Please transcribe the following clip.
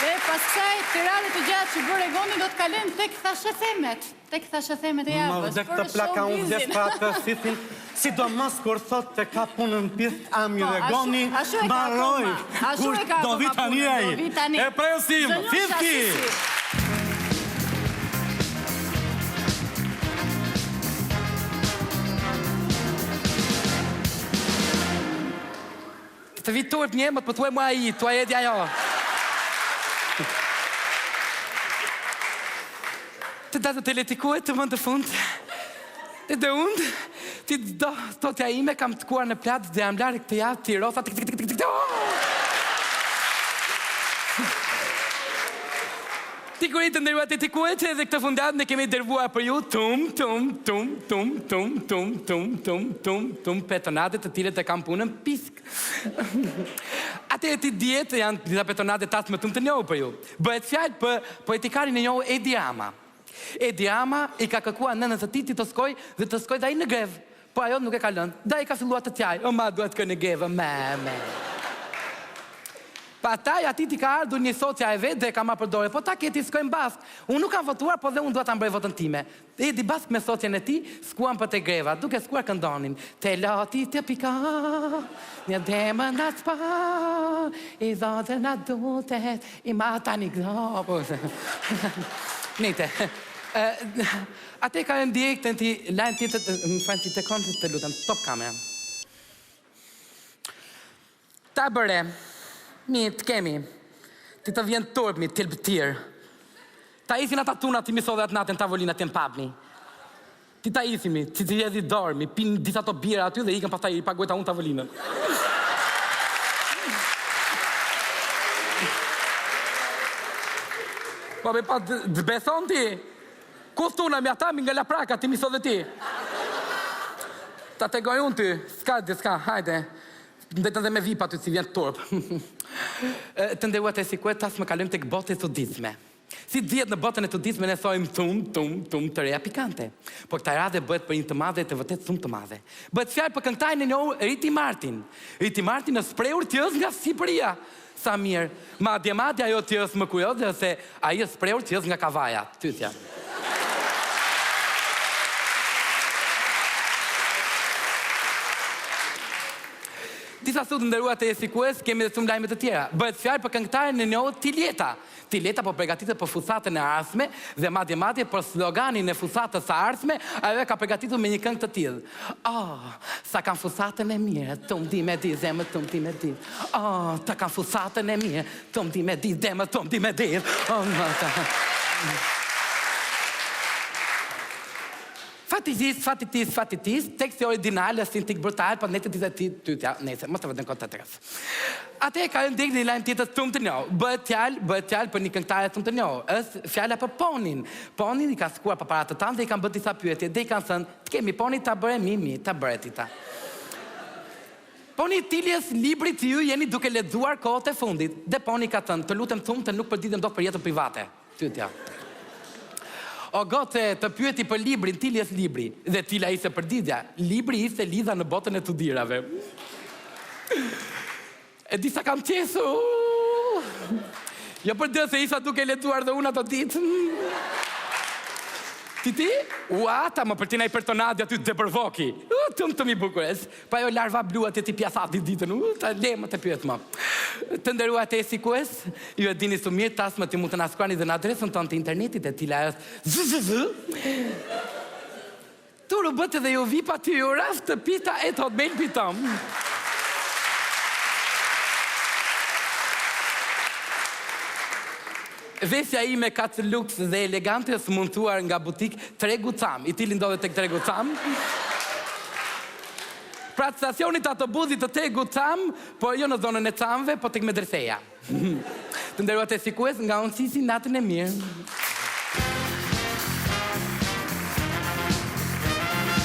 Dhe pas kësaj tirade të gjatë që bëre Goni do të kalojmë tek thashethemet, tek thashethemet e Më javës vdek për të plaka unë vdes showbizin. për atë thithin, sidomos kur thotë të ka punën pith ami Po, dhe ashtu Goni ashtu e ka mbaroi. akoma. Ashtu Kur e ka do vi akoma tani punën, ai. do vi tani. E presim, Zonjusha Fifki! Sisi. Të vi turp një, më të më thuaj mua ai, thuaj Edi ajo. Të dashur teleshikues të më në fund. Të dhe unë, ti do, totja ime, kam shkuar në plazh dhe jam larë këtë javë, ti rosa, tik, tik, tik, tik, tik, tik, Tikuri të nderuar teleshikues edhe këtë fundjavë ne kemi dërguar për ju tum tum tum tum tum tum tum tum tum tum personazhe të cilët e kanë punën pisk. Atëherë ti dihet janë disa personazhe tashmë tum të njohur për ju. Bëhet fjalë për politikanin e njohur Edi Rama. Edi Rama i ka kërkuar nënës së tij ti të shkojë dhe të shkojë dhe ai në grevë. Po ajo nuk e ka lënë. Dhe ai ka filluar të qajë, o ma dua të shkoj në grevë, me me. Pastaj atij i ka ardhur një shoqja e vet dhe e ka marrë për dore, po ta keti shkojmë bashkë. Unë nuk kam votuar, po dhe unë dua ta mbroj votën time. Edi bashkë me shoqen e tij shkuan për te greva, duke shkuar këndonin, Te loti të pika, një demën na spa, i zotë na dutet, i ma tani gropës. Nejte. Ate ka ndjek të ti lajm tjetër, më fal ti të kontë të lutem, stop kamera. Ta bëre. Mi, të kemi. Ti të vjen turp, mi, tilbëtir. Ta isin ata tuna ti mi sodhe atë natën tavolinë atje në pub, mi. Ti ta isin, mi, ti ti hedhi dorë, mi, pin disa to bira aty dhe ikën pastaj i paguajta unë tavolinën. Po me pa të beson ti? Ku thuna mi ata mi nga Lapraka ti mi sodhe ti? Ta tregoj unë ty, s'ka, s'ka, hajde. Mbetën dhe me vip aty si vjen turp. Të nderuar teleshikues, tasmë kalojmë tek bota e çuditshme. Si dihet në botën e çuditshme ne thojmë tum tum tum të reja pikante. Por kësaj radhe bëhet për një të madhe të vërtet thum të madhe. Bëhet fjalë për këngëtarin e njohur Riti Martin. Riti Martin është shprehur që është nga Shqipëria. Sa mirë. Madje madje ajo që është më kurioze është se ai është shprehur që është nga Kavaja. Tytja. Gjithashtu të nderuar teleshikues, kemi dhe shumë lajme të tjera. Bëhet fjalë për këngëtaren e njohur Tiljeta. Tiljeta po përgatitet për fushatën e ardhshme dhe madje madje për sloganin e fushatës së ardhshme, ajo e ka përgatitur me një këngë të tillë. Oh, sa kam fushatën e mirë, tum di me di, zemër tum di me di. Oh, ta kam fushatën e mirë, tum di me di, zemër tum di me di. Oh, ma ta. Faktikisht, faktikisht, faktikisht, teksti origjinal është një tik brutal, po ne të ditë ti tytja, nejse, mos të vëdën kot të tërës. Atë ka rënë një lajm tjetër shumë të njohur. Bëhet fjalë, bëhet fjalë për një këngëtare shumë të njohur. Është fjala për Ponin. Ponin i ka shkuar paparazët tanë dhe i kanë bërë disa pyetje dhe i kanë thënë, "Të kemi Poni ta bëre mi mi, ta bëre ti ta." Poni cili është libri që ju jeni duke lexuar kohët e fundit? Dhe Poni ka thënë, "Të lutem thum të nuk përgjigjem dot për jetën private." Pyetja. O goce, të pyeti për librin, cili është libri? Dhe cila ishte përgjigja? Libri ishte Liza në botën e çudirave. E di sa kam qeshur. Jo për gjë se isha duke lexuar dhe unë ato ditë. Ti ti? Ua, ta më pëlqen ai personazhi aty Debërvoki. U, tum tum i bukur është. Po ajo larva blu atje ti pjasati ditën, u, ta le më të pyet më. Të nderuar teleshikues, ju e dini shumë mirë tasmë ti mund të na shkruani dhe në adresën tonë të internetit e cila është zzz Turu bëtë dhe ju vipa ty ju raft të pita at hotmail pikë com. Veshja ime kaq luks dhe elegante është montuar nga butik Tregu Cam, i cili ndodhet tek Tregu Cam. Pranë stacionit të autobusit të Tregu Cam, por jo në zonën e Camëve, po tek Medreseja. Të nderuar teleshikues, nga unë Sisi, natën e mirë.